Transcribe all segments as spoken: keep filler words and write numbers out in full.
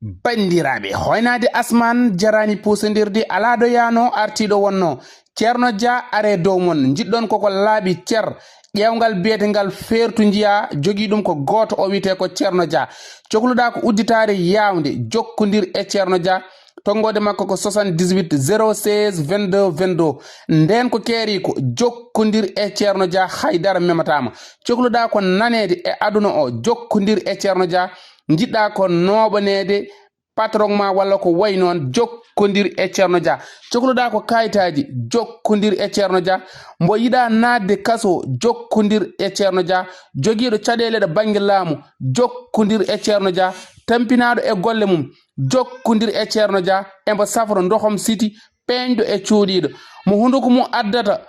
Banndiraaɓe, hoynaade asmaan jaraani puusindirde, alaa ɗo yaanoo, artii ɗo wonnoo. Ceerno Dia, aree dow mon, njiɗɗon koko laaɓi cer, ƴeewngal biyetengal feertu njiyaa, jogii ɗum ko gooto, o wiyetee ko Ceerno Dia. Cokluɗaa ko udditaare yaawnde, jokkondir e Ceerno Dia. Tonngoode makko ko soixante-dix-huit zéro seize vingt-deux vingt-deux. Ndeen ko keeriiko, jokkondir e Ceerno Dia, hay dara memataa ma. Cokluɗaa ko naneede e aduna o, jokkondir e Ceerno Dia. Njiɗɗaa ko nooɓaneede patron ma walla ko wayi noon, jokkondir e Ceerno Dia. Cokluɗaa ko kaayitaaji, jokkondir e Ceerno Dia. Mbo yiɗaa naatde kaso, jokkondir e Ceerno Dia. Jogiiɗo caɗeele ɗo bannge laamu, jokkondir e Ceerno Dia. Tampinaaɗo e golle mum, jokkondir e Ceerno Dia. Embo safro ndohom siti, peeñɗo e cuuɗiiɗo. Mo hunduko mum addata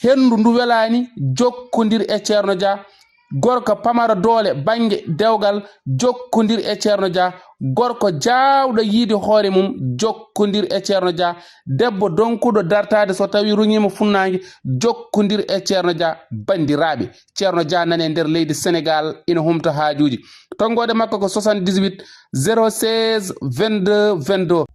henndu ndu welaani, jokkondir e Ceerno Dia. Gorko pamaro doole bannge dewgal, jokkondir e Ceerno Dia. Gorko jaawɗo yiide hoore mum, jokkondir e Ceerno Dia. Debbo donkuɗo dartaade so tawii ruŋiima funnaange, jokkondir e Ceerno Dia. Banndiraaɓe, Ceerno Dia nane nder leydi Senegaal, ina humta haajuuji. Tonngoode makko ko soixante-dix-huit zéro seize vingt-deux vingt-deux.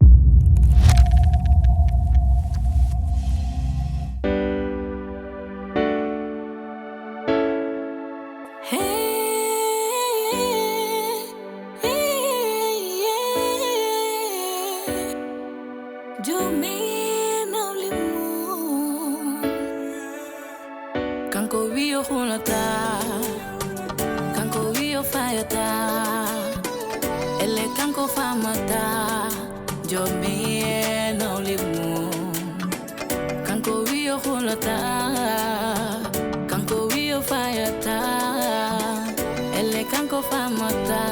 Kanko wiyo hulata, kanko wiyo fayata, ele kanko famata, jomi e nawli mum. Kanko wiyo hulata, kanko wiyo fayata, ele kanko famata,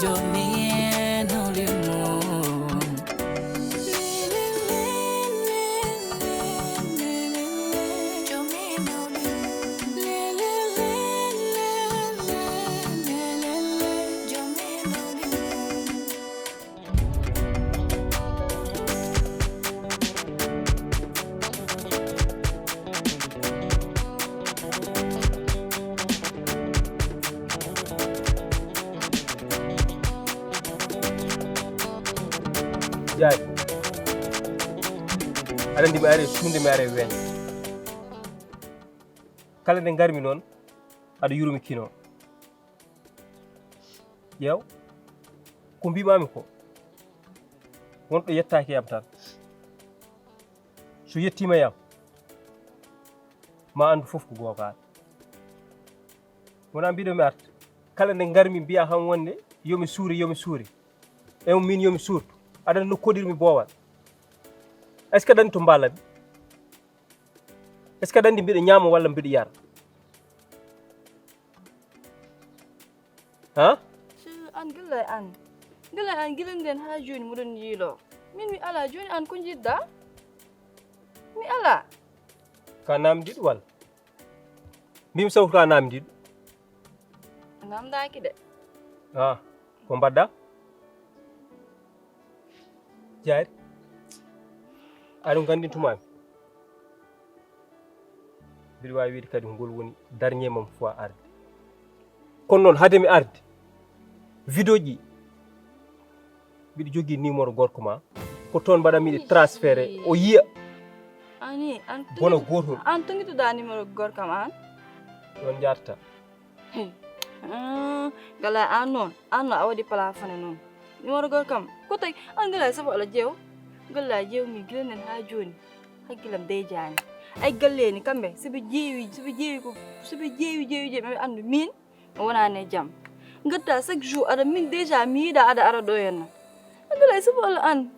jomi e nawli mum. Jaaƴ. Aɗa anndi mi ari e suunde, mi ari e weeyo. Kala nde ngarmi noon, aɗa yurmi kino. Ƴeew, ko mbiimaami ko, won ɗo yettaaki yam tan. So yettiima yam, ma anndu fof ko goonga. Wonaa mbiɗo mi arta. Kala nde ngarmi mbiyaa kam wonde yo mi suure, yo mi suure. E miin yo mi suurtu. Aɗa anndi no koɗirmi boowal. Est-ce que aɗa anndi to mbaalami? Est-ce que aɗa anndi mbiɗo ñaama walla mbiɗo yara? Ha? An gila an. Gila an gila nden haa jooni muɗon yiiloo. Min mi alaa jooni an ko njiɗɗaa? Mi alaa. Ka namdiɗo walla? Mbimi sawtu ka namdiɗo. Namdaaki de. Ah, ko mbaɗɗa? Jaari. Aɗum gandin tumami. Mbiɗa waawi wiide kadi ko ngol woni dernier mum fois arde. Kono noon hade mi arde, vidéo ji, mbiɗa jogii numéro gorko ma, ko toon mbaɗanmi ɗi transféré, o yiya. Ani, an bona gootol. An tongitoɗa numéro gorko ma an? Ɗon njaarta. Hey. Ah, gala an noon, an no a waɗi plafoné noon. Numéro gorko am, ko tawi an gala sabu ala jeew. Gala jeew mi gila nen haa jooni. Hakkilam dey jaani. Ay galle ni kamɓe, so ɓe jeewi, so ɓe jeewi ko, so ɓe jeewi, jeewi, jeewi, ɓe anndu min, mi wonaani e jam. Ngatta chaque jour, aɗa min déjà mi yiɗa aɗa ara ɗo henna. An gala sabu ala an.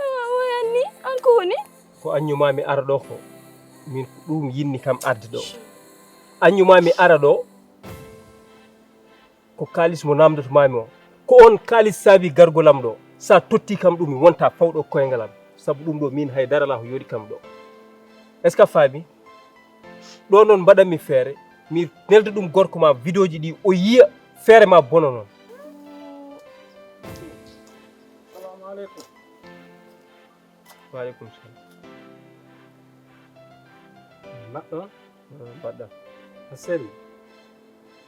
Ah, o anni, an ko woni? Ko annyuma mi ara ɗo ko, min ko ɗum yinni kam arde ɗo. Annyuma mi ara ɗo, ko kaalis mo namdoto mami o. Ko on kaalis saabi gargol am ɗo. Sa totti kam ɗum, mi wonta fawɗo koyngal am. Sabu ɗum ɗo, min hay dara la ko yooɗi kam ɗo. Est-ce que a faami? Ɗo noon mbaɗanmi feere, mi nelda ɗum gorko ma, vidéo ji ɗi, o yiya feere ma bono noon. Salamu aleykum. Wa aleykum salam. Mbaɗɗo? Eh, mbaɗɗa. A selli.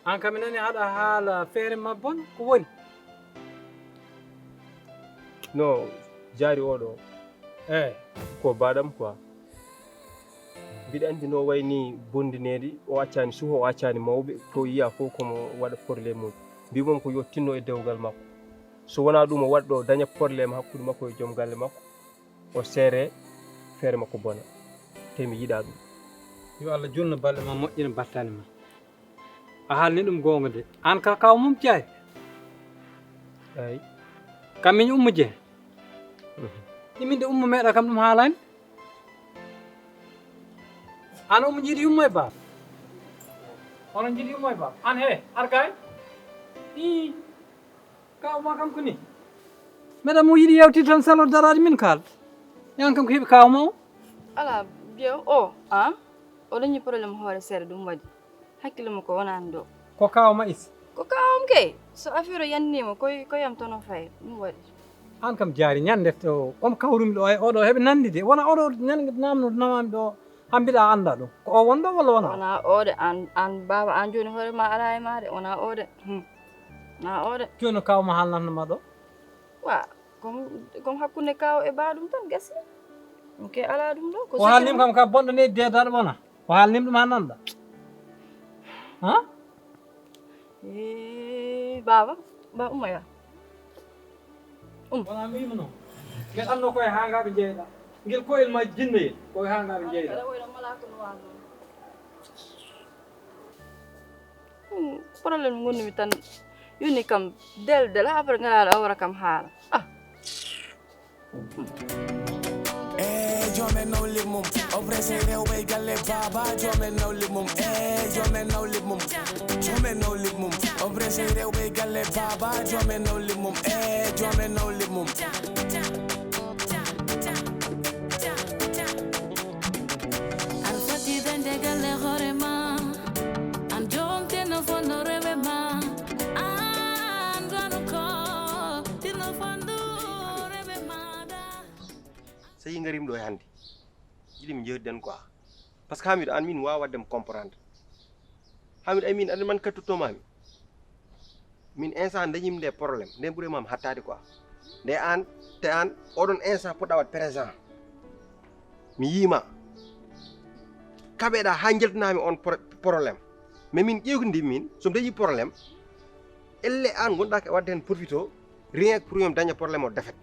An kam mi nani haɗa haala feere ma bon, ko woni? No, jaari oɗo. Eyi. Ko baɗam quoi. Mbiɗa anndi no wayni bondineede, o accaani suho, o accaani mawɓe, ko yiya fof komo waɗa problème uji. Mbi mom ko yo tinno e dewgal makko. So wonaa ɗum o waɗa ɗo daña problème hakkunde makko e joom galle makko, o seere feere makko bona. Te mi yiɗaa ɗum. Yo Allah junno balɗe ma, moƴƴina battane ma. A haalni ɗum goonga de. Aan ka kaaw mum Jaay? Eey. Kam min Ummu Jeŋ. Mhm. Imin de Ummu meeɗa kam ɗum haalaani. Aan Ummu njiɗi Ummu e Ba? Onon njiɗi Ummu e Ba? Aan he, ar kay. Ii. Kaaw ma kam ko ni. Meɗa mo yiɗi yewtide tan salo daraade min kaal. Yan kam ko heɓi kaaw ma o? Ala, biyo o, a? O dañi problème hoore seeɗa ɗum waɗi. Hakkille makko wonaani ɗo. Ko kaaw ma is? Ko kaawam kay. So affaire o yannii mo, koy, koy am tan o fayi. Ɗum waɗi. Aan kam Jaari ñande to, on kawrumi ɗo, ay oɗo heɓe nanndi de. Wona oɗo ñande namno namami ɗo, han mbiɗa annda ɗum. Ko o wonɗo walla wona? Wona o de, aan, aan baaba, aan jooni hoore ma alaa e ma de, wona o de. Hmm. Na o de. Jooni kaaw ma haalnatno ma ɗo? Wa, comme, comme hakkunde kaaw e ba ɗum tan gasi. Ɗum ke alaa ɗum ɗo. Ko o haalnim kam ka bonɗo ne deedaɗo wona? O haalnim ɗum haa nanɗa? Ha? Eh, baaba, ba Umaya. Um. Wona mimo no. Ngel anno koye hangaaɓe jeyɗa. Ngel koyel ma jinneyel koye hangaaɓe jeyɗa. Aɗa wayno malaa ko no waano. Hmm, problème ngonmi tan. Yoni kam del del, après ngalaɗo awra kam haala. Ah. Eh, joomen nawli mum, o pressé rewɓe galle baaba, joomen nawli mum, eh, joomen nawli mum, joomen nawli mum, o pressé rewɓe galle baaba, joomen nawli mum, eh, joomen nawli mum. Aɗa foti dañde galle hoore ma. An joom teno fonno rewe ma. An dwanu ko tino fondu rewe ma da. So yi ngarim ɗo e hannde, jiɗimi jewtiden quoi. Parce que Hamidou, an min waawa waɗde mo comprendre. Hamidou, ay min aɗa man kattuttomami. Min instant dañimi nde problème nde ɓuuri mam hattade quoi. Nde an, te an oɗon instant poɗɗa waɗ présent. Mi yima kaɓeɗa ha jeltinami on pro- problème. Mais min ƴewtidi min somi dañi problème, elle an gonɗa ka wadde hen profito, rien que pour yom daña problème o défaite.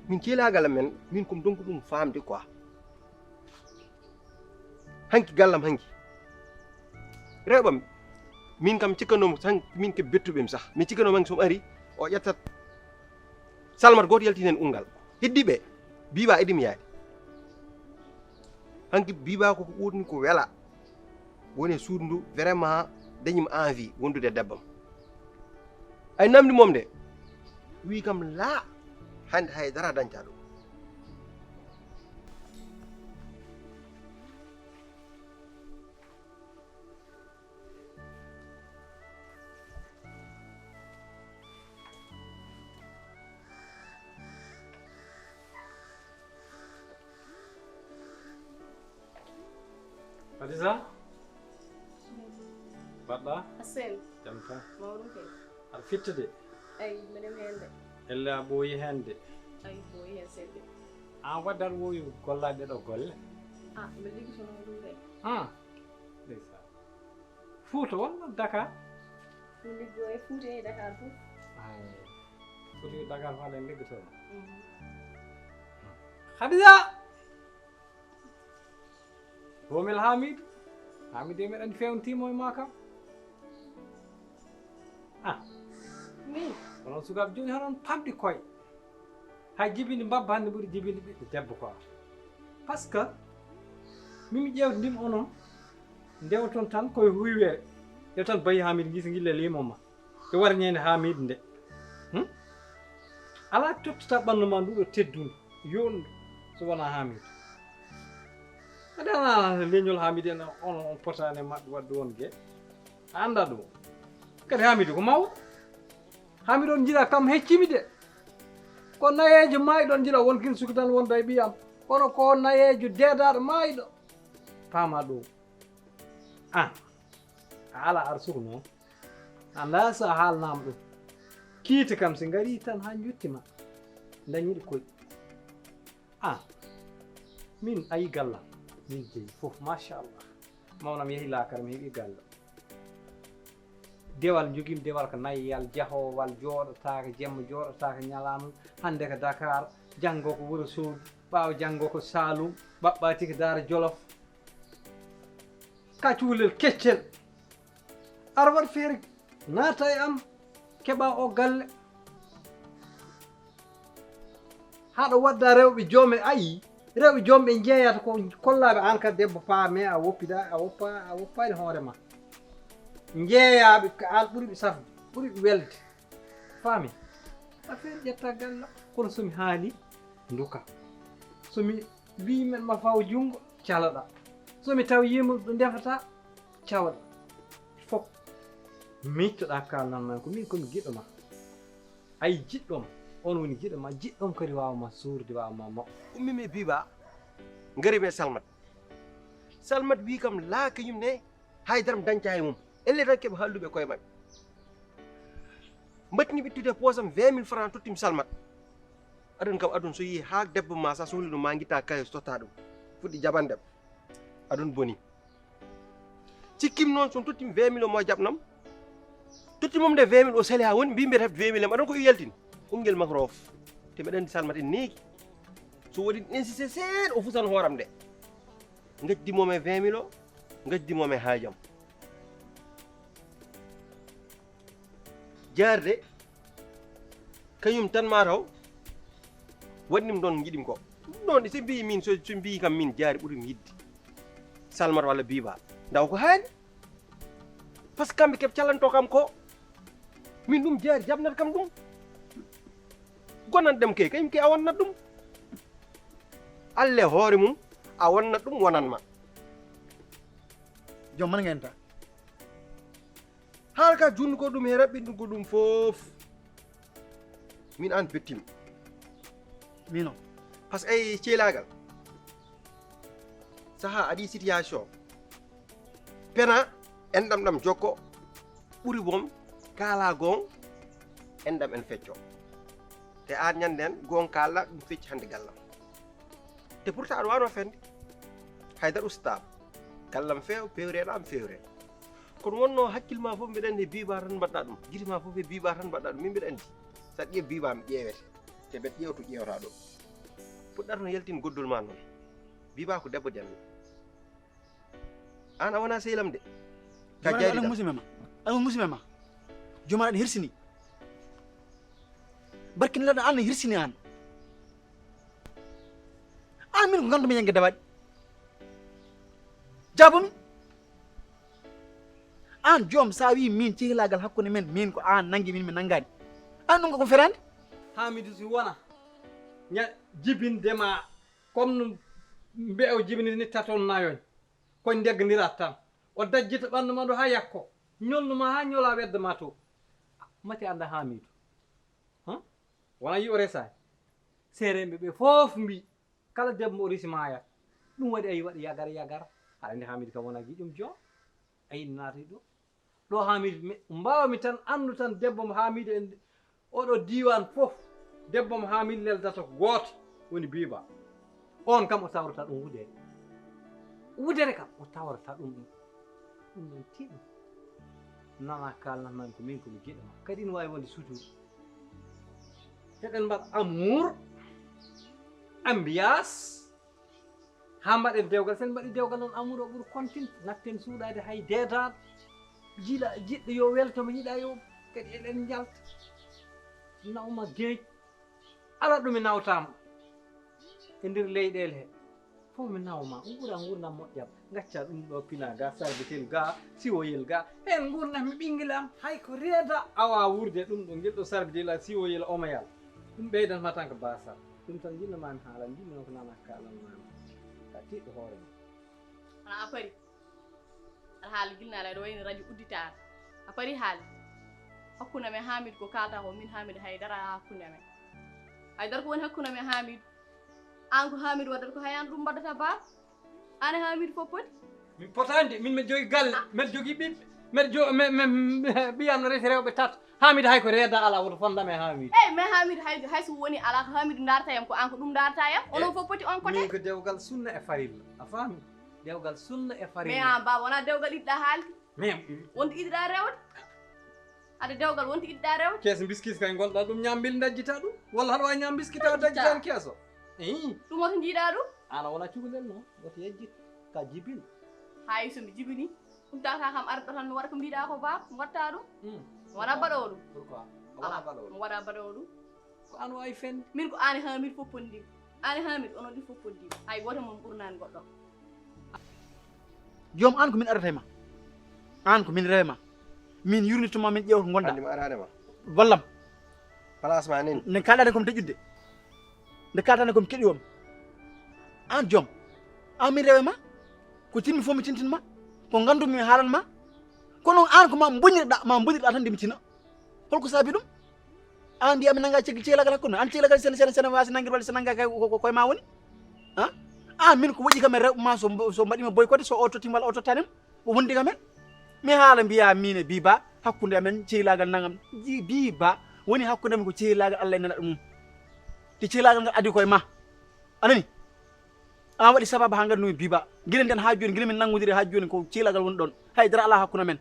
Min ceelagal men min kom donc ɗum famde quoi. Hanki gallam hanki rewɓam. Min kam cikkanoma hanki min ke bettuɓem sah mi cikkanoma hanki somi ari o ƴettat salmat goto yaltinen ungal. Heddiɓe biba edim yaade. Hanki biba koko ɓurni ko wela woni e suudu ndu vraiment dañim envie wondude e debbam. Ay namdi mom de wi kam la hande haydara dañta ɗum. Hadisa? Mbaɗɗa? Asen. Jam tan. Mawɗum kay. Aɗa fitta de. Ay, mbeɗem heen de. Elle a ɓooyi heen de. Ay, ɓooyi heen seeɗa. Aan wadde aɗa woowi gollaade ɗo golle? Ah, mbeɗa liggotonoo ɗum kay. Ah, ndeysaan. Fuuta walla Dakar? Mi liggoo e Fuuta e Dakar fof. Ay, Fuuta e Dakar fof aɗen liggotonoo. Mhm. Hadisa! Boomel Haamiidu. Haamiidu e meɗen fewntiimo e maa kam. Ah. Min. Onon sukaaɓe jooni hono on pamɗi koye. Hay jibinde mbabba hannde ɓuri jibinde ɓiɗɗo debbo ko. Parce que min mi ƴeewta ndim onon ndewton tan koye huywere. Yo tan bayi Haamiidu ngisa ngille limo ma. E wara ñande Haamiidu nde. Hmm? Alaa tottata ɓanndu ma ndu ɗo teddundu yondu so wonaa Haamiidu. Kadi ana leñol Haamiidu en on on potaani maɓɓe waɗde won ge. A anndaa ɗum. Kadi Haamiidu ko mawɗo. Haamiidu on njiɗa kam heccimi de. Ko nayeejo maayɗo on njiɗa wonkin suki tan wonda e ɓiyam. Kono ko nayeejo deedaaɗo maayɗo. Paama ɗum. An a alaa arsuku noon. Anndaa so a haalnaama ɗum. Kiite kam si ngarii tan haa njotti ma. Dañi ɗi koy. Ah, min ayi galla. Min jeyi fof, machallah. Mawnam yehi laakara, mi heɓi galla. Dewal, njogimi dewal ko nayi, yal jahowal, jooɗotaako jemma, jooɗotaako ñalaama. Hannde ko Dakar, janngo ko Wuro Soogi, ɓaawo janngo ko Saalum, ɓaɓɓaati ko Daara Jolof. Ka cuulel keccel. Aɗa waɗi feere naata e am, keɓa o galle. Haɗa wadda rewɓe joom e ayi, rewɓe joom ɓe njeeyata ko kollaaɓe aan ka debbo paame a woppida, a woppa, a woppaani hoore ma. Njeeyaaɓe ko aan ɓuri ɓe safde, ɓuri ɓe welde. Faami? Affaire ƴetta galla. Kono so mi haali, nduka. So mi wii men ma faw junngo, caloɗa. So mi taw yimo ɗo ndefata, caloɗa. Fof miiccoɗa kaalnan ma ko min ko mi giɗɗo ma. Ay jiɗɗo ma, on woni giɗɗo ma, jiɗɗo ma kadi waawa ma suurde, waawa ma moƴƴo. Ummi mi Biba, ngari mi Salmat. Salmat wii kam laa kañum ne, haydara mi dañca e mum. Elle tan keɓe haalduɓe koye maɓɓe. Mbaɗtini ɓittude poosam vingt mille francs, tottimi Salmat. Aduna kam, aduna so yii haa debbo ma sa sohli ɗum ma ngitta kayo so totta ɗum. Fuɗɗi jaɓande am. Aduna boni. Cikkim noon so tottimi vingt mille o mo jaɓnam. Totti mum nde vingt mille o sali haa woni mbi mbiyata vingt mille am. Aduna ko yaltini. Ungel makko roof. Te mbeɗa anndi Salmat en neegi. So waɗi insisté seeɗa o fusan hooram nde. Ngajdi mum e vingt mille o, ngajdi mum e haajam. Jaarde, kañum tan ma taw, waɗi ɗum ɗon njiɗim ko. Ɗum ɗon, so mbii min, so, so mbii kam min jaari ɓuri mi yiɗde. Salmat walla Biba. Ndaw ko haali. Parce que kamɓe keɓe calanto kam ko. Min ɗum jaari jaɓnata kam ɗum. Gonan ɗem kay, kañum kay a wonnat ɗum. Alle hoore mum, a wonnat ɗum, wonan ma. Joom man ngenta. Haala ka junnugo ɗum he raɓɓinɗugo ɗum fof. Min an bettim. Mino. Parce que ay ceelaagal. Saha aɗi situation. Pena, enɗam ɗam jokko. Ɓuri bom, kaala goong, enɗam en fecco. Te aan ñanden, goong kaalɗa, ɗum fecci hannde gallam. Te pourtant aɗa waawno fende. Haydara ustaama. Gallam feew, pewreɗa am fewre. Kono wonno hakkil ma fof mbiɗa anndi Biba tan mbaɗɗa ɗum. Gite ma fof e Biba tan mbaɗɗa ɗum. Min mbiɗa anndi. Sa ƴeew Biba mi ƴeewete. Te mbeɗa ƴeewto ƴeewta ɗo. Puɗɗata no yaltin goddol ma noon. Biba ko debbo janno. Aan a wona sehil am de. Ka joomaɗa jaari aɗa musiba ma. Aɗa musiba ma. Joomaɗa aɗa hirsini. Barkinlaɗo an hirsini an. An min ko ngandumi ñande dawaɗi. Jaabomi. An joom sa wi min cehilagal hakkunde men, min ko an nangi min mi nangani. An ɗum ko ferande? Hamidou si wona ña jibinde ma comme no mbeew jibiniri ni taton nayoñ. Koñ ndegganirat tan. O dajjita ɓanndu ma ndu haa yakko. Ñolnu ma haa ñola wedda ma to. Mati annda Hamidou. Hã? Wona yi o resaani. Seeremɓe ɓe fof mbi kala debbo mo o resi maayat. Ɗum waɗi ayi waɗi yagar yagar. Aɗa anndi Hamidou kam wona giƴum joom. Ayi naati ɗo. Ɗo Hamidou, mi-, mbaawmi tan anndu tan debbo mo Hamidou en oɗo diiwaan fof, debbo mo Hamidou neldata ko gooto woni Biba. On kam o tawrata ɗum wudere. Wudere kam o tawrata ɗum ɗum. Ɗum ɗon tiiɗum. Nana kaalnat mami ko min ko mi giɗo ma. Kadi ina waawi wonde suturu. Heɗen mbaɗa amour, ambiance, haa mbaɗen dewgal, sen mbaɗi dewgal noon amour o ɓuri kontin, natten suuɗaade hay deedaɗo, jiɗa, jiɗɗo yo welto mo, yiɗa yo, kadi eɗen njalta, nawma geej, alaa ɗo mi nawtaama e nder leyɗeele he, fof mi nawma, ɗum ɓura nguurndam moƴƴam, ngacca ɗum ɗo pina ga, sarbitel ga, siwoyel ga, heen nguurndam mi ɓinngel am, hay ko reeda awa wuurde ɗum ɗo, ngel ɗo sarbitel a siwoyel omoyal, ɗum ɓeydanma tan ko basal. Ɗum tan njiɗnoo maa mi haalan, njiɗnoo ko nana kaalan maa mi. Ka tiiɗɗo hoore ma. Kono a pari. Aɗa haala gilnaali, aɗa wayno radio udditaaka. A pari haali. Hakkunde men Hamidou ko kaalta ko, min Hamidou hay dara hakkunde men. Hay dara ko woni hakkunde men Hamidou. Aan ko Hamidou waɗata ko hay aan ɗum mbaɗata ba. Aan e Hamidou fof poti. Min potaani de, min mbeɗa jogii galle, mbeɗa jogii ɓiɓɓe, mbeɗa jo-, me, me, me, ɓiyam no resi rewɓe tato. Hamid, hay ko reeda alaa, woto fondam e Hamid. Eyi, mais Hamid, hay, hay so woni alaa ko Hamid ndaarta yam, ko aan ko ɗum ndaarta yam. Onon fof poti on kote. Min ko dewgal sunna e farilla. A faami? Dewgal sunna e farilla. Mais aan, baaba, wonaa dewgal yiɗɗaa haalde. Mais wonde yiɗiɗaa rewde. Hade dewgal wonde yiɗiɗaa rewde. Kees mbiskit kay ngolɗaa ɗum ñaam mbel ndajjita ɗum. Walla haɗa waawi ñaam mbiskit tawa dajjitaani kees o? Ii. Ɗum oto njiiɗaa ɗum? Aan a wonaa cukalel noon. Woto yejjit. Ka jibin. Hay so mi jibini. Ɗum tawata kam arɗo tan mi waɗa ko mbiɗaa ko baaba, mi watta ɗum. Hmm. Mi waɗa baɗoowo ɗum. Pourquoi? A waɗa baɗoowo ɗum. Mi waɗa baɗoowo ɗum. Ko aan waawi fende. Min ko aan e Hamid fof ponndii. Aan e Hamid onon ɗi fof ponndii. Hay gooto e mon ɓurnaani goɗɗo. Joom, aan ko min arata e ma. Aan ko min rewe ma. Min yurnitto ma, min ƴeewa ko ngonɗaa. Anndi mi araade ma. Wallam. Place ma nani. Nde kaalɗaa nde ko mi deƴƴude. Nde kaalɗaa nde ko mi keɗi on. Aan joom. Aan min rewe ma. Ko tinmi fof mi tintin ma. Ko nganndumi mi haalan ma. Kono aan ko ma mbonirɗaa, ma mbonirɗaa tan nde mi tina. Holko saabi ɗum? Aan mbiyaa mi nannga cegel, cehlagal hakkunde. Aan cehlagal sene, sene, sene waasi nanngirde walla so nannga kay ko, ko, ko e ma woni. Ha? Aan min ko woƴi kam e rewɓe ma so, so mbaɗi ma boycotté, so o tottiima walla o tottaani ma. Ko wondi kam heen? Mi haala mbiyaa miin e Biba, hakkunde amen cehlagal nangam. Ji-, Biba woni hakkunde amen ko cehlagal Allah e Nelaaɗo mum. Te cehlagal ngal adii ko e ma. A nani? Aan waɗi sababu haa ngaddanmi Biba. Gila nden haa jooni, gila min nanngondiri haa jooni ko cehlagal woni ɗoon. Hay dara alaa hakkunde amen.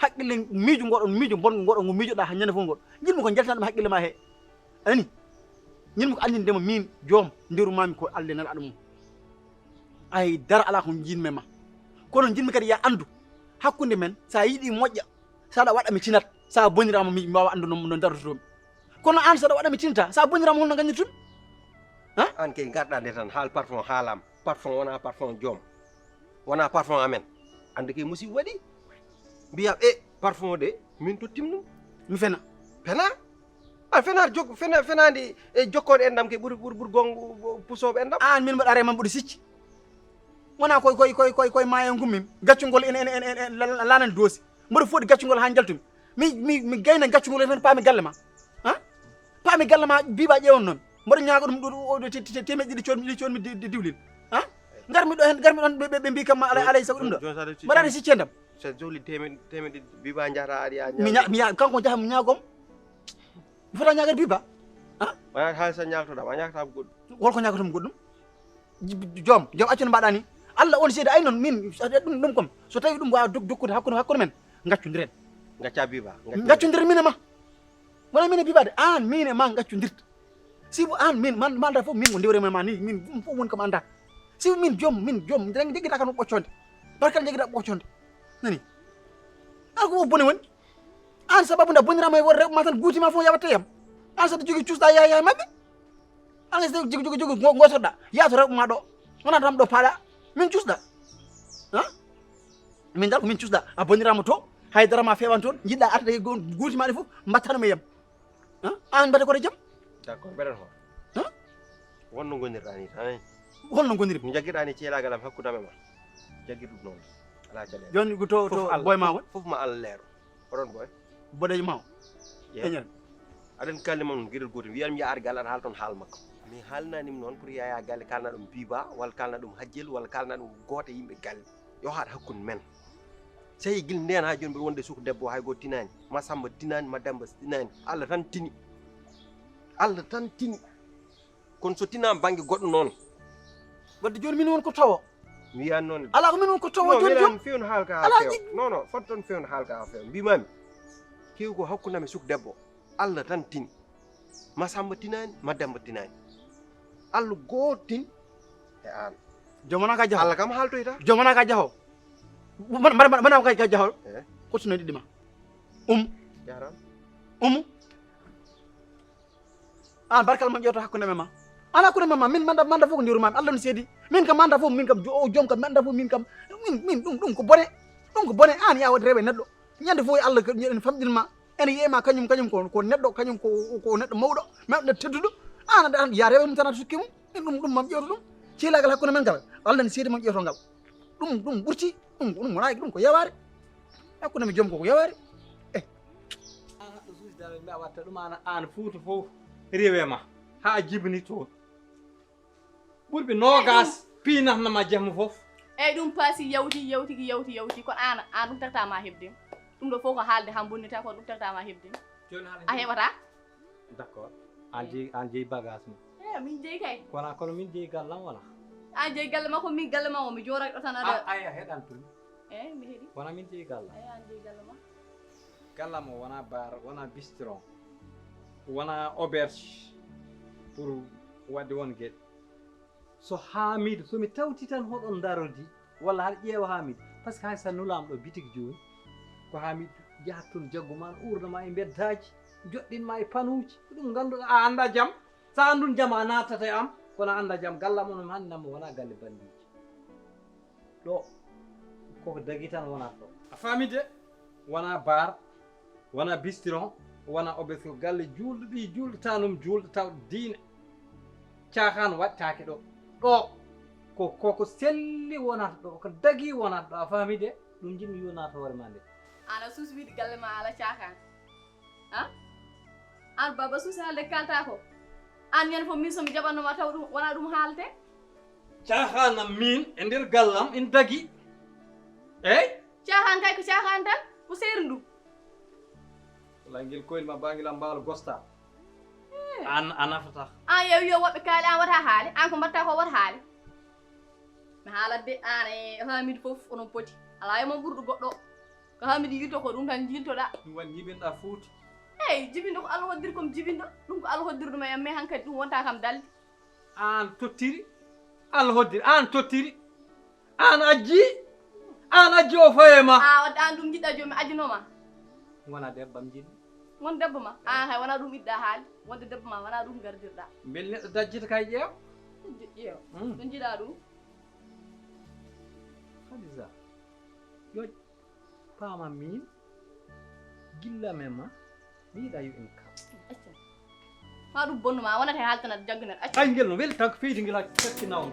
Haqqille miijo ngoɗon, miijo bongo ngoɗon ngo miijoɗaa haa ñande fof ngoɗo. Njiɗmi ko njaltina ɗum haqqille ma he. A nani? Njiɗmi ko anndinde ma miin joom nderu maami ko Allah e Nelaaɗo mum. Hay dara alaa ko njiɗmi e ma. Kono njiɗmi kadi yo a anndu. Hakkunde men, so a yiɗi moƴƴa, so aɗa waɗa mi tinat, so a boniraama mi, mi waawa anndu no, no darotoomi. Kono aan so aɗa waɗa mi tinta, so a boniraama holno ngañirtumi? Ha? Aan kay ngarɗaa nde tan, haal parfum haalaama. Parfum wonaa parfum joom. Wonaa parfum amen. Anndu kay musiba waɗi. Mbiyaa, e, parfum de, min tottim ɗum. Mi fena. Fena? A fena jok-, fena, fenaande e jokkooɗe enɗam ke ɓuri, ɓuri, ɓuri gongo pusooɓe enɗam. Aan min mbaɗa reman ɓuri sicci. Wonaa koy, koy, koy, koy, koy maayo ngummi. Gaccungol en, en, en, en, en, la-, la-, laanani doosi. Mboɗo foti gaccungol haa njaltumi. Mi, mi, mi gayna gaccungol en tan paami galle ma. Ha? Paami galle ma Biba ƴeewan noon. Mboɗo ñaago ɗum ɗo, o, ɗo te-, te-, teemeɗe ɗiɗi coodmi, ɗiɗi coodmi di-, di-, diwlin. Ha? Ngarmi ɗo heen, ngarmi ɗoon ɓe, ɓe, ɓe mbi kam aɗa, aɗa e sago ɗum ɗo. Mbaɗani sicci enɗam. So jowli teemeɗɗe, teemeɗe Biba njahata aɗa yaa mi ña-, mi ña-, kanko jaha mi ñaagom. Mi fota ñaagade Biba. Ha? Wonaa haalisa ñaagtoɗaa, a ñaagtaako goɗɗum. Holko ñaagtomi goɗɗum? J-, joom, joom accu no mbaɗa ni. Allah on seede ay noon min, ɗum, ɗum kam. So tawi ɗum waawa dok-, dokkude hakkunde, hakkunde men, ngaccondiren. Ngacca Biba, ngacca. Ngaccondiren min e ma. Wonaa min e Biba de, aan min e ma ngaccondirta. Sibu aan min, man, manda fof min ko ndewre ma ni, min ɗum fof woni kam anda. Sibu min joom, min joom, jang-, jeggitaa kan ɓocconde. Barkal jeggitaa ɓocconde. Nani? Aan ko bone woni. Aan sababu nda boniraama e worre ma tan guuti ma fof yawatte yam. Aan saɗa jogi cuusɗa yaha, yaha e maɓɓe. Aan saɗa jogi, jogi, jogi ngo-, ngotorɗa. Yaa to rewɓe ma ɗo. Wonaa tan ɗo paaɗa. Min cuusɗa. Ha? Min dal ko min cuusɗa. A boniraama to. Hay dara ma feewan toon. Njiɗɗa arde e go-, guuti ma ɗe fof. Mbattano mi yam. Ha? Aan mbaɗa ko jam? D'accord, mbeɗen hoore. Ha? Wonno ngonirɗaa ni tan. Holno ngonirmi? No njaggiɗaa ni ceelaagal am hakkunde am e ma. Jaggir ɗum noon. Alaa caɗeele. Jooni ko to, fof to Allah, boy ma fof, won? Fof ma Allah leero. Oɗon boy? Boɗeejo ma o? Yeew. Eñen. Aɗen kalli ma noon geɗel gootel. Wiyan mi yaha ar galle aɗa haala toon haal makko. Mi haalnanima noon pour yaya galle kaalna ɗum Biba, walla kaalna ɗum Hajjel, walla kaalna ɗum gooto e yimɓe galle. Yo haɗ hakkunde men. So yehii gila ndeen haa jooni mbiɗa wonde suka debbo hay gooto tinaani. Ma Samba tinaani, ma Demba tinaani. Allah tan tini. Allah tan tini. Kono so tinaama bannge goɗɗo noon. Wadde jooni min won ko tawo. Mi wiyan noon. Alaa ko min won ko tawo. Non, jooni, jooni. Fewndo haal ka haa feewa. Non, non, fot toon fewndo haal ka haa feewa. Mbimami. Kewi ko hakkunde am e suka debbo. Allah tan tini. Ma Samba tinaani, ma Demba tinaani. Allah gooto tini e aan. Joom wonaa ka jaho. Allah kam haaltoyta. Joom wonaa ka jaho. Mbaɗa, mbaɗa, mbaɗa ka jaho. Eh? Ko tino ɗiɗi ma. Um. Jaaraama. Umu. Aan barkal ma ƴeewto hakkunde men ma. Aan hakkunde men ma, min manda, manda fof ko ndiwru mami. Allah no seedi. Min kam manda fof, min kam jo-, o joom kam manda fof, min kam. Min, min ɗum, ɗum ko bone. Ɗum ko bone. Aan yaa waɗi rewe neɗɗo. Ñande fof Allah ko ene famɗin ma. Ene yiye ma kañum, kañum ko, ko neɗɗo, kañum ko, ko neɗɗo mawɗo, neɗɗo tedduɗo. Aan aɗa, aan yaa rewe mum tan aɗa sukki mum. Min ɗum, ɗum mam ƴeewto ɗum. Ceelaagal hakkunde men ngal. Allah no seedi mam ƴeewto ngal. Ɗum, ɗum ɓurti, ɗum, ɗum wonaa, ɗum ko yewaare. Hakkunde mi joom ko, ko yewaare. Eh. Aan haɗɗo suusidaade mi a watta ɗum aan, aan Fuuta fof rewe ma. Haa jibini toon. Ɓurɓe noogaas piinatna ma jamma fof. Eyi, ɗum paasi yawti, yawti, yawti, yawti. Kono aan, aan ɗum tagtaa ma heɓde. Ɗum ɗo fof ko haalde haa bonnita, kono ɗum tagtaa ma heɓde. Jooni haala a heɓata. D'accord. An jeyi an jeyi bagage mum. Eyo, min jeyi kay. Kono kono min jeyi gallam wala? An jeyi galle makko, min galle ma o mi jooray ɗo tan aɗa. Ay a heɗan tun. Eyi mi heɗi. Kono min jeyi gallam. Eyi an jeyi galle ma. Gallam o wona bar, wona bistron, wona auberge pour waɗde won geɗe. So Hamidou, so mi tawti tan hoɗon ndarodi walla haɗa ƴeewa Hamidou, parce que hay sa nulaama ɗo bitik jooni, ko Hamidou jahat toon jaggu ma, uurna ma e mbeddaaji, joɗɗin ma e panuuji, ko ɗum ngannduɗaa a anndaa jam. So a anndun jam a naatata e am, kono a anndaa jam. Gallam onon hannde namma wona galle banndiiji. Ɗo koko dagi tan wonata ɗo. A faami de? Wona bar, wona bistron, wona obesco, galle juulɗo, ɓii juulɗo, tanum juulɗo, taw diine caaxaan waɗtaake ɗo. Ɗo ko koko selli wonata ɗo, ko dagi wonata ɗo. A faami de? Ɗum njiɗmi yo naata hoore ma nde. An a suusi wiide galle ma ala caaxaan. An baba suusi haalde kalta ko. An ñande fof min somi jaɓannoma taw ɗum wona ɗum haalte. Caaxaanam min e nder gallam ina dagi. Eyi. Caaxaan kay ko caaxaan tan, ko seeri ɗum. Wallay ngel koyel ma bangel am mbaalo gosta. An a nafata. An yew yo woɓɓe kaali an wata haali, an ko mbatta ko wata haali. Mi haalat de an e Hamidou fof onon poti. Ala e mon ɓurɗo goɗɗo. Ko Hamidou yirto ko ɗum tan jiltoɗa. Ɗum waɗi jibinɗa fuuti. Eyi jibinɗo ko Allah hoddiri kom jibinɗo. Ɗum ko Allah hoddiri ɗum e am mais hankadi ɗum wonta kam dalde. An tottiri Allah hoddiri an tottiri. An ajji. An ajji o faye ma. A wadde an ɗum jiɗɗa jomi ajjunoma. Wona debbam jiɗmi. Won debbo ma an hay wona ɗum iɗɗa haali. Wonde debbo ma wona ɗum gardirɗa. Mbel neɗɗo dajjita kay ƴeew. Ƴeew. Ɗum jiɗa ɗum. Hadisa. Ƴoƴ. Paama min gilla men ma mi yiɗa yo en kam. Acca. Ma ɗum bonnu ma wonata e haaltanat jagginat acca. Ay ngel no weli tan ko feydi ngel ha fetti nawno.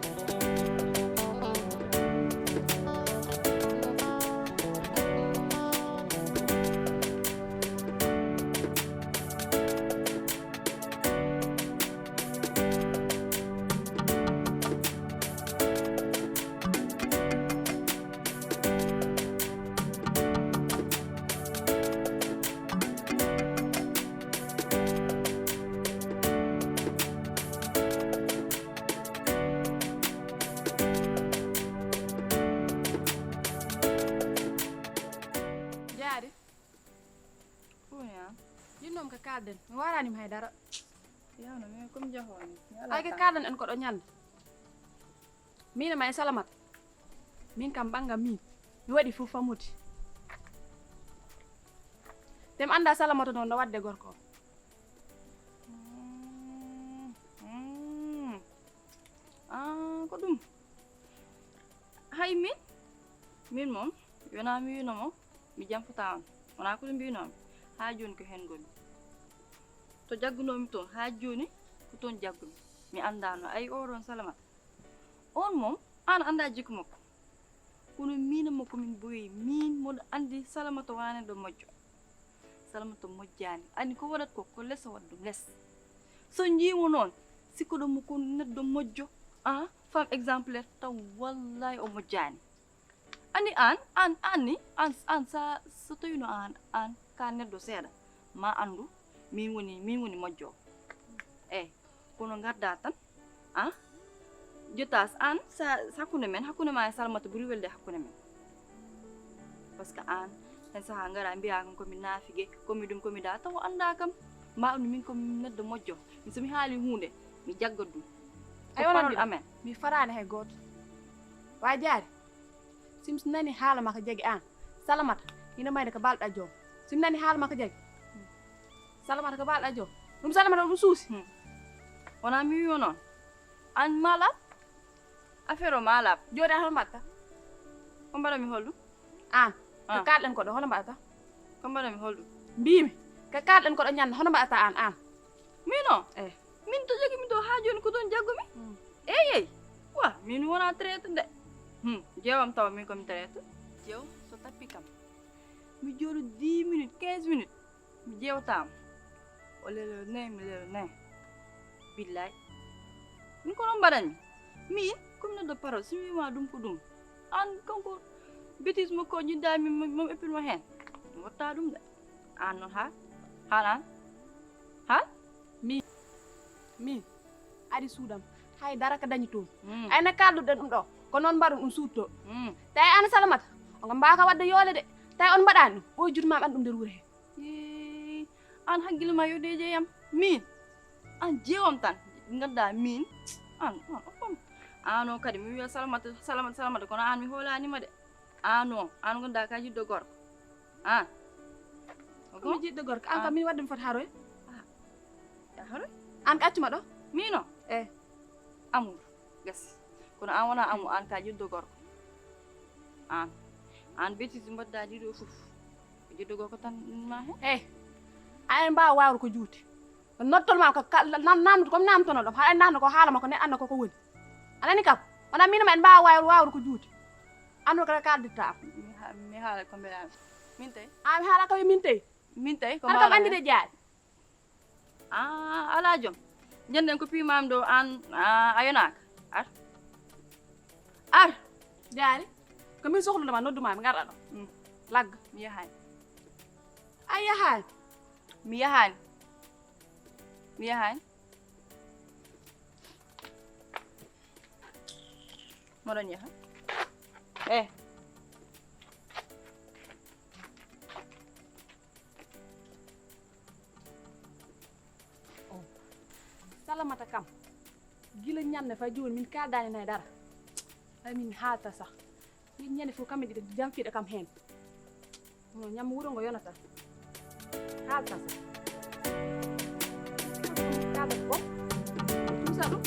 Jaari. Ɗum ya. Yinnoom ko kaalden mi waranima haydara. Yawno min komi jahoni. Ay ko kaalden en ko ɗo ñande. Min ma e Salamata. Min kam ɓannga min mi waɗi fof famoti. Te mi annda Salamata noon no waɗde gorko o. Ah, ko ɗum. Hay min min moom yona mi wino mo mi jamfata on. Wona ko ɗum mbinomi. Ha joni ko hen gonmi. To jaggunomi toon ha joni ko toon jaggumi. Mi anndano ay oɗon Salamata. On moom an annda jikku makko. Kono min e makko min boyi min moɗo anndi Salamata wonani ɗo moƴƴo. Salamata moƴƴani anndi ko waɗat ko ko les o waɗa ɗum les. So jiimo noon sikkuɗon mo ko neɗɗo moƴƴo. A femme exemplaire taw wallahi o moƴƴani. Anndi an an anni an an sa so tawino an an ka neɗɗo seeɗa ma anndu min woni min woni moƴƴo. Eyi. Kono ngarda tan a jotas an sa hakkunde men hakkunde ma e Salamata ɓuri welde hakkunde men. Parce que an hen saha ngara mbiya kan komi naafige komi ɗum komi da taw annda kam. Mbawmi min komi neɗɗo moƴƴo. Min somi haali hunde mi jaggat ɗum. Ay wona ɗum amen. Mi farani hay goto. Wa jaari. Sims nani haala ma ko jagi an Salamata hino mayde ko balɗa joom. Sim nani haala ma ko jagi Salamata ko balɗa joom. Ɗum Salamata ɗum suusi. Wona mi wiyo noon. An malab. Affaire o malab. Joni an hono mbaɗta? Ko mbaɗa mi holɗum? An ko kalɗen ko ɗo hono mbaɗta? Ko mbaɗa mi holɗum? Mbimi ko kalɗen ko ɗo ñande hono mbaɗata an an? Min o? Eyi. Min to jogimi to ha joni ko toon jaggumi. Eyi eyi. Wa min wona traite de. Hum jeewam tawa min komi traite. Jeew so tappi kam mi jooɗo dix minutes quinze minutes mi jeewtama. O lelo ne mi lelo ne. Billahi. Min ko noon mbaɗanmi min komi neɗɗo paro so mi wima ɗum ko ɗum. An kanko bétise makko o jiddami mom eppirmo hen mi watta ɗum de. An noon ha Halan? Ha? Min, min, ari suudam, hay dara ka dañi toon. Mm. Ay na kaalduɗen ɗum ɗo, ko noon mbaɗon ɗum suutto. Mm. Tawi aan Salamata, on mbaaka waɗde yoole de. Tawi on mbaɗaani ɗum, ɓoy juutu ma ɓan ɗum nder wuro he. Ee, aan hakkille ma yo deeƴe yam. Min, aan jeewam tan, nganndaa min. Aan, aan, aan, aan o kadi, mi wiya Salamata, Salamata, Salamata, kono aan mi hoolaani ma de. Aan o, aan nganndaa ka jiɗɗo gorko. Aan. Ko mi jiɗɗo gorko, aan kam min waɗde mi foti haroy. Ah, ya haroy? Aan ka accu ma ɗo? Min o? Eh. Amour, gasi. Kono aan wonaa amour, aan ka jiɗɗo gorko. Aan. Aan betiti mbaɗdaa ɗiɗo fof. Ko jiɗɗo gorko tan ma he? Eh. Aɗa mbaawa waawde ko juuti. Nottol ma ko ka-, nam-, namdo ko mi namtono ɗum. Haɗa namdo ko haala ma ko neɗɗo annda ko ko woni. A nani kam? Wona min ma en mbaawa waawde, waawde ko juuti. Andu ko kalditta am. Mi ha-, mi haala ko mbeɗa. Min tawi? A mi haala ko min tawi. Min tawi ko haɗa kam mbaɗa andi de jaari. Ah, ala joom. Jenden ko piimam ɗo aan, ah, a yonaaka. Ar. Ar. Jaari. Ko min sohlude ma, noddu ma, mi ngarɗa ɗo. Mm. Lagga. Mi yahaani. A yahaani? Mi yahaani. Mi yahaani. Moɗon yaha. Eh. Oh. Salamata kam. Gila ñande fay jooni min kaaldaani nay dara. Ay min haalta sax. Min ñande fof kam min ɗiɗo jamfiiɗo kam heen. No ñam wuro ngo yonata. Haalta sax. Kaalta ko. Tuusa ɗum.